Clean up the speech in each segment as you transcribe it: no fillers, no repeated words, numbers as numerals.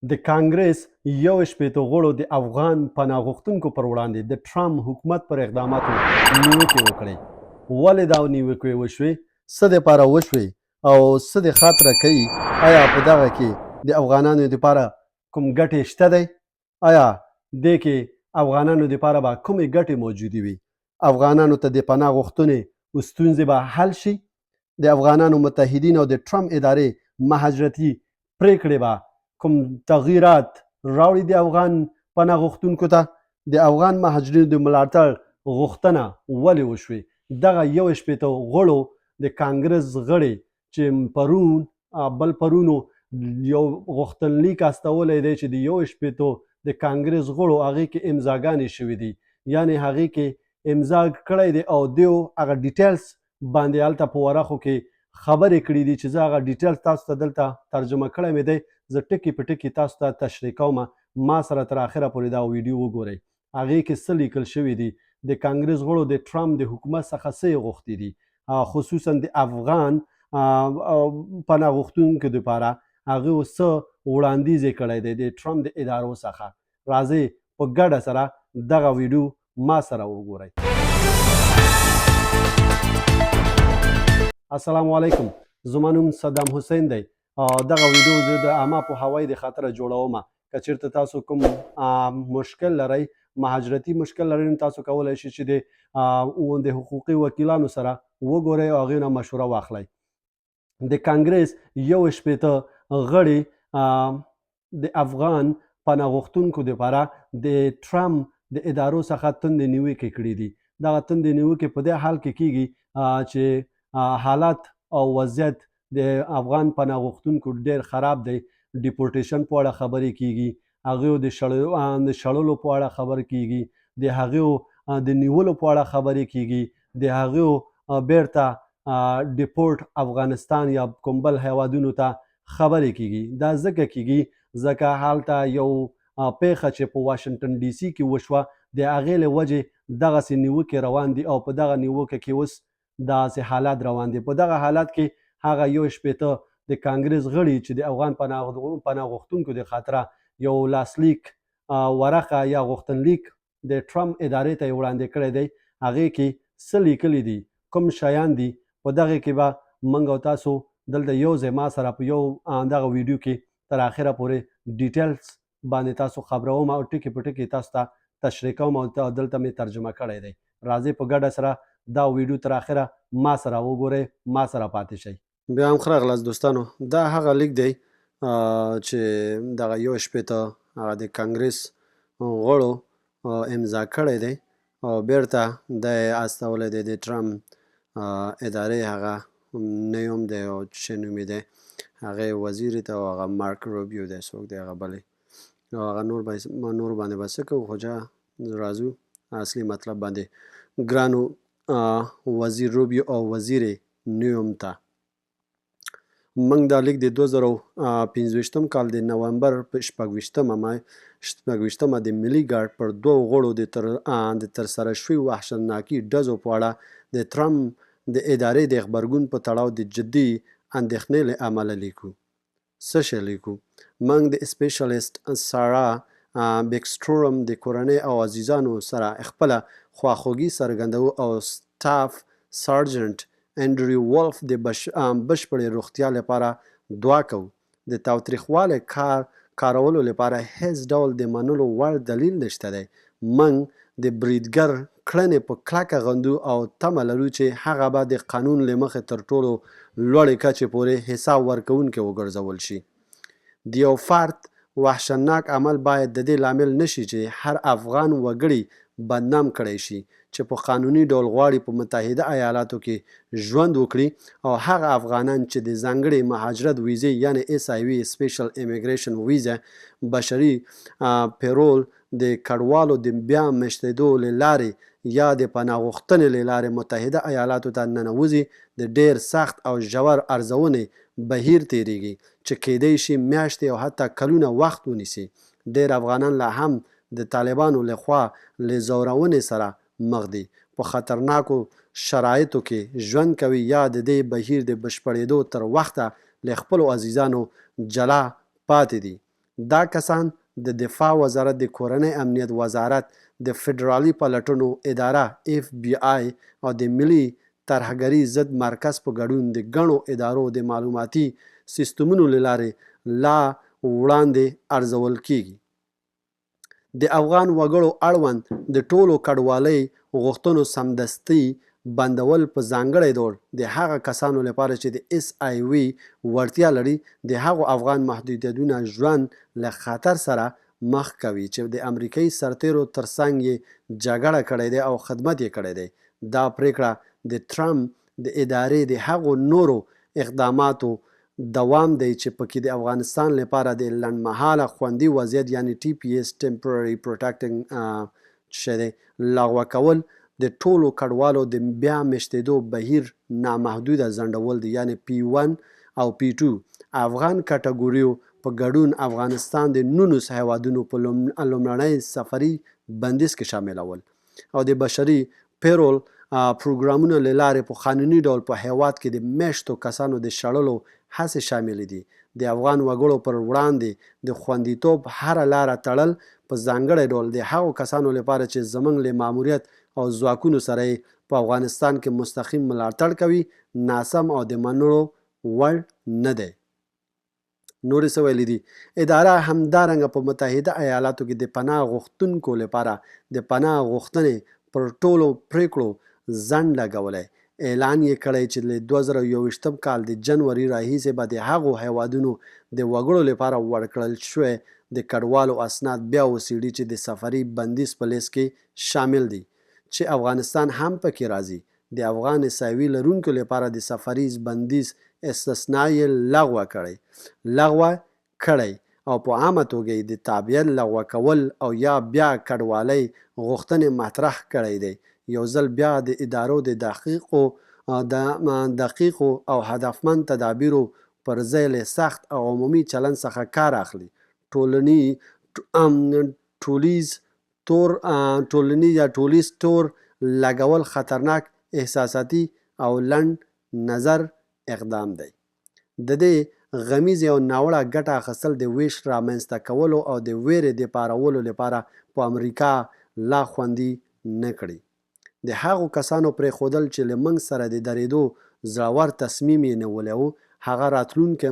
د کانګرس 61 غړو د افغان پناه غوښتونکو پر وړاندې د ټرمپ حکومت پر اقداماتو نیوکې وکړې. ولې دا نیوکې وشوې؟ څه دپاره وشوې او څه د خاطره کوي؟ ایا په دغه کې د افغانانو دپاره کوم ګټې شته دی؟ ایا دې کې افغانانو دپاره به کومې ګټې موجودې وي؟ افغانانو ته د پناه غوښتنې ستونزې به حل شي؟ د افغانانو متحدین او د ټرمپ ادارې مهاجرتي پریکړې به کوم تغیرات راوړي د افغان پناه غوښتونکو ته؟ د افغان مهاجرینو د ملاتړ غوښتنه ولې وشوې؟ دغه 61 غړو د کانګرس غړې چې پرون بل پرونو یو غوښتنلیک استولی دی چې د 61 د کانګرس غړو هغې کې امضاګانې شوې دي، یعنې هغې کې امضا کړی دی او دیو هغه ډیټیلز باندې هلته په ورخو کې خبرې کړې دي چې زه هغه ډیټیلز تاسو ته دلته ترجمه کړی مې دی، زه ټکي په ټکي تاسو ته تشریح کوم. ما سره تر اخره پورې دا ویډیو وګورئ. هغې کې څه لیکل شوي دي، د کانګرس غړو د ټرمپ د حکومت څخه څه یې غوښتي دي، خصوصا د افغان پناه غوښتونکو دپاره هغه څه وړاندیز یې کړی دی د ټرمپ د ادارو څخه. راځئ په ګډه سره دغه ویډیو ما سره وګورئ. السلام علیکم، زما نوم صدام حسین دی. دغه ویډیو زه د عامه پوهاوی د خاطره جوړوم. که چیرته تاسو کوم مشکل لرئ، مهاجرتي مشکل لرئ، نو تاسو کولای شئ چې د حقوقي وکیلانو سره وګورئ او هغې نه مشوره واخلئ. د کانګرس 61 غړي د افغان پناه غوښتونکو دپاره د ټرمپ د ادارو څخه تندې نیوکې کړې دي. دغه تندې نیوکې په دې حال کې کیږي چې حالات او وضعیت د افغان پناه غوښتونکو ډیر خراب دی. deportation په اړه خبرې کیږي، هغې د شړلو په اړه خبرې کیږي، د هغې د نیولو په اړه خبرې کیږي، د هغې بیرته deport افغانستان یا کوم بل هیوادونو ته خبرې کیږي. دا ځکه کیږي ځکه هلته یو پیښه چې په واشنګټن ډي سي کې وشوه، د هغې له وجې دغسې نیوکې روان دي او په دغه نیوکه کې اوس داسې حالات روان دي. په دغه حالت کې هغه 61 د کانګرس غړي چې د افغان پناه غوښتونکو د خاطره یو لاسلیک ورقه یا غوښتنلیک د ټرمپ ادارې ته یې وړاندې کړی دی، هغې کې څه لیکلي دي، کوم شیان دي، په دغې کې به موږ او تاسو دلته یو ځای ما سره په یو دغه ویډیو کې تر اخره پورې details باندې تاسو خبروم او ټکي په ټکي تاسو ته تشریح کوم او دلته مې ترجمه کړی دی. راځئ په ګډه سره دا ویډیو تر اخره ما سره وګورئ، ما سره پاتې شئ. بیا هم ښه راغلاست دوستانو. دا هغه لیک دی چې دغه 61 هغه د کانګرس غړو امضا کړی دی او بیرته دا یې استولی دی د ټرمپ ادارې هغه نیوم دی او چې نوم یې دی هغې وزیر ته، او هغه مارک روبیو دی څوک دی هغه بلی او هغه نور به نور باندې به څه کوو، خو جا راځو اصلي مطلب باندې. ګرانو وزیر روبیو او وزیر نیوم ته موږ دا لیک د 2025 کال د نومبر په 26مه د ملي ګارډ پر دوو غړو د ترسره شوي وحشتناکي ډزو په اړه د ترمپ د ادارې د غبرګون په تړاو د جدي اندېښنې له امله لیکو. څه شی لیکو؟ موږ د specialist سارا بیکسټورم د کورنۍ او عزیزانو سره خپله خواخوږي څرګندوو او staff sergeant انډریو ولف د بشپړې روغتیا لپاره دعا کوو. د تاوتریخوالي کارولو لپاره هیڅ ډول د منلو وړ دلیل نشته دی. موږ د بریدګر کړنې په کلکه غندو او تمه لرو چې هغه به د قانون له مخې تر ټولو لوړې کچې پورې حساب ورکوونکی وګرځول شي. د یو فرد وحشتناک عمل باید د دې لامل نه شي چې هر افغان وګړي بدنام کړی شي چې په قانوني ډول غواړي په متحده ایالاتو کې ژوند وکړي او هغه افغانان چې د ځانګړې مهاجرت ویزې یعنې SIV Special Immigration Visa بشري parole د کډوالو د بیا مېشتېدو له لارې یا د پناه غوښتنې له لارې متحده ایالاتو ته ننوځي د ډېر سخت او ژور ارزونې بهیر تېرېږي چې کېدای شي میاشتې او حتی کلونه وخت ونیسي. ډېر افغانان لا هم د طالبانو له خوا له ځورونې سره مخ دي، په خطرناکو شرایطو کې ژوند کوي یا د دې بهیر د بشپړېدو تر وخته له خپلو عزیزانو جلا پاتې دي. دا کسان د دفاع وزارت، د کورنۍ امنیت وزارت، د فدرالي پلټنو اداره، اېف بي آی، او د ملي ترهګري ضد مرکز په ګډون د ګڼو ادارو د معلوماتي سیستمونو له لارې لا وړاندې ارزول کېږي. د افغان وګړو اړوند د ټولو کډوالۍ غوښتنو سمدستي بندول په ځانګړی ډول د هغه کسانو لپاره چې د اس آی وي وړتیا لري د هغو افغان محدودیتونه ژوند له خطر سره مخ کوي چې د امریکایي سرتیرو تر څنګ یې جګړه کړی دی او خدمت یې کړی دی. دا پریکړه د ترمپ د ادارې د هغو نورو اقداماتو دوام دی چې پکې د افغانستان لپاره د لنډمهاله خوندي وضعیت یعنې ټي پي ایس Temporary Protecting څه دی لغوه کول، د ټولو کډوالو د بیا میشتیدو بهیر نامحدوده ځنډول دي یعنې پي ون او پي ټو افغان کټګوریو په ګډون افغانستان د 19 هیوادونو په لومړنۍ سفري بندیز کې شاملول. او د بشري پیرول پروګرامونو له لارې په قانوني ډول په هېواد کې د مېشتو کسانو د شړلو هڅې شاملې دي. د افغان وګړو پر وړاندې د خوندیتوب هره لاره تړل، په ځانګړی ډول د هغو کسانو لپاره چې زمونږ له ماموریت او ځواکونو سره یې په افغانستان کې مستقیم ملاتړ کوي، ناسم او د منلو وړ نه دی. نور یې څه ویلي دي؟ اداره همدارنګه په متحده ایالاتو کې د پناه غوښتونکو لپاره د پناه غوښتنې پر ټولو پریکړو ځنډ لګولی، اعلان یې کړی چې له 2021 کال د جنوري راهیسې به د هغو هیوادونو د وګړو لپاره ورکړل شوی د کډوالو اسناد بیا وڅیړي چې د سفري بندیز په لیست کې شامل دي چې افغانستان هم پکې راځي. د افغان عیسوي لرونکو لپاره د سفریز بندیز استثنا یې لغوه کړی لغوه کړی او په عامه توګه یې د تابعیت لغوه کول او یا بیا کډوالۍ غوښتنې مطرح کړی دی. یو ځل بیا د ادارو د دقیقو د دقیقو او هدفمند تدابیرو پر ځای له سخت او عمومي چلند څخه کار اخلي. ټولني ټولیز تور ټولنیز یا ټولیز تور لګول خطرناک، احساساتي او لنډ نظر اقدام دی. ددې غمیزې او ناوړه ګټه اخیستل د ویش رامنځته کولو او د ویرې د پارولو لپاره په امریکا لا خوندي نه کړي. د هغو کسانو پرېښودل چې له موږ سره د درېدو زړور تصمیم یې نیولی و، هغه راتلونکی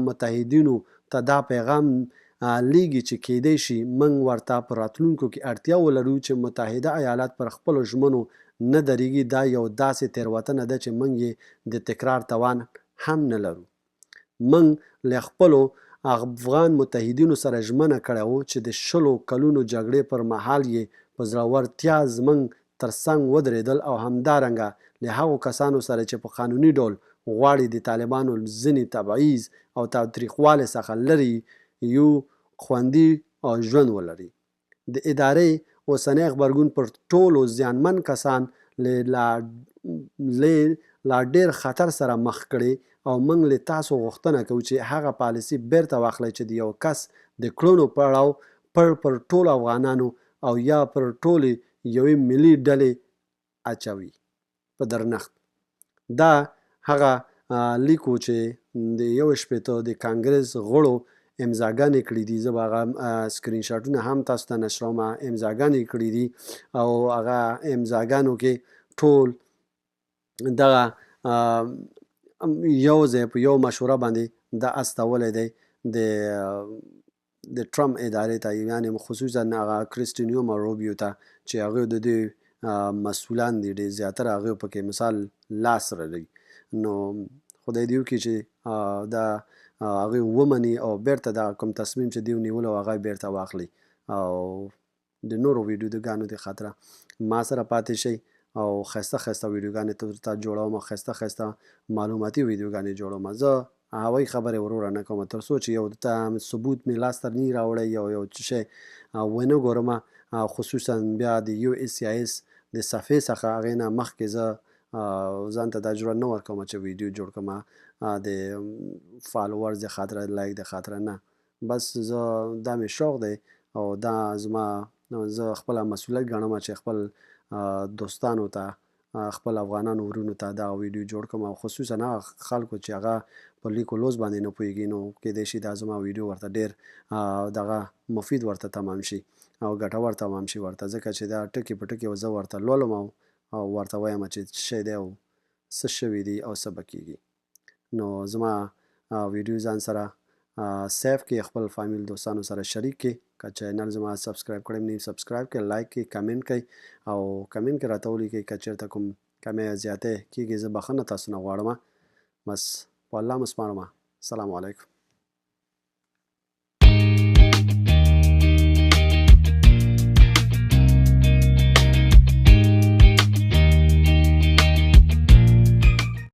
متحدینو ته دا پیغام لېږي چې کېدای شي موږ ورته په راتلونکو کې اړتیا ولرو چې متحده ایالات پر خپلو ژمنو نه درېږي، دا یو داسې تېروتنه ده چې موږ یې د تکرار توان هم نه لرو. موږ له خپلو افغان متحدینو سره ژمنه کړې وو چې د شلو کلونو جګړې پر مهال یې په زړورتیا زموږ تر څنګ ودرېدل او همدارنګه له هغو کسانو سره چې په قانوني ډول غواړي د طالبانو ځینې تبعیض او تاوتریخوالې څخه لرې یو خوندي ژوند ولري. د ادارې اوسنی غبرګون پر ټولو زیانمن کسان له لا له لا ډېر خطر سره مخ کړي او موږ له تاسو غوښتنه کوو چې هغه پالیسي بېرته واخلئ چې د یو کس د کړنو پړاو پړ پر ټولو افغانانو او یا پر ټولې یوې ملي ډلې اچوي. په درنښت. دا هغه لیک و چې د 61 د کانګرس غړو امضاګانې کړې دي. زه به هغه سکرین شاټونه هم تاسو ته نشروم. امضاګانې کړې دي او هغه امضاګانو کې ټول دغه یو ځای په یو مشوره باندې دا استولی دی د د ټرمپ ادارې ته، یعنې خصوصا هغه کریستینیوم روبیو ته چې هغه د دې مسولان دي، ډېر زیاتره هغه پکې مثال لاس لري. نو خدای دې وکړي چې دا هغه ومني او بیرته دا کوم تصمیم چې دیو نیولو هغه بیرته واخلي. او د نورو ویډیوګانو د خاطره ما سره پاتې شئ او ښایسته ښایسته ویډیوګانې ته جوړوم، ښایسته ښایسته معلوماتي ویډیوګانې جوړوم. زه هوایي خبرې وروره نه کوم تر څو چې یو ته ثبوت مې لاس ته نه راوړی، یو یو څه شی ونه ګورم، خصوصا بیا د یو اس سی اس د صفحې څخه هغې نه مخکې زه ځان ته دا جرأت نه ورکوم چې ویډیو جوړ کړم د فالوورز د خاطره، لایک د خاطره نه. بس زه دا مې شوق دی او دا زما زه خپله مسؤلیت ګڼم چې خپل دوستانو ته خپل افغانانو ورونو ته دغه ویډیو جوړ کړم او خصوصا هغه خلکو چې هغه په لیکو لوست باندې نه پوهیږي، نو کیدای شي دا زما ویډیو ورته ډیر دغه مفید ورته تمام شي او ګټور تمام شي ورته، ځکه چې دا ټکي په ټکي زه ورته لولم او ورته وایم چې څه شی دی او څه شوي دي او څه به کیږي. نو زما ویډیو ځان سره سیف کې، خپل فامیل دوستانو سره شریک کې. که چینل زما سبسکرایب کړی نه، سبسکرایب کې، لایک کې، کمنټ کړئ او کمنټ کې راته ولیکئ که چېرته کوم کمی یا زیاتی کېږي، زه بخښنه تاسو نه غواړم. بس په الله مو سپارم. السلام علیکم.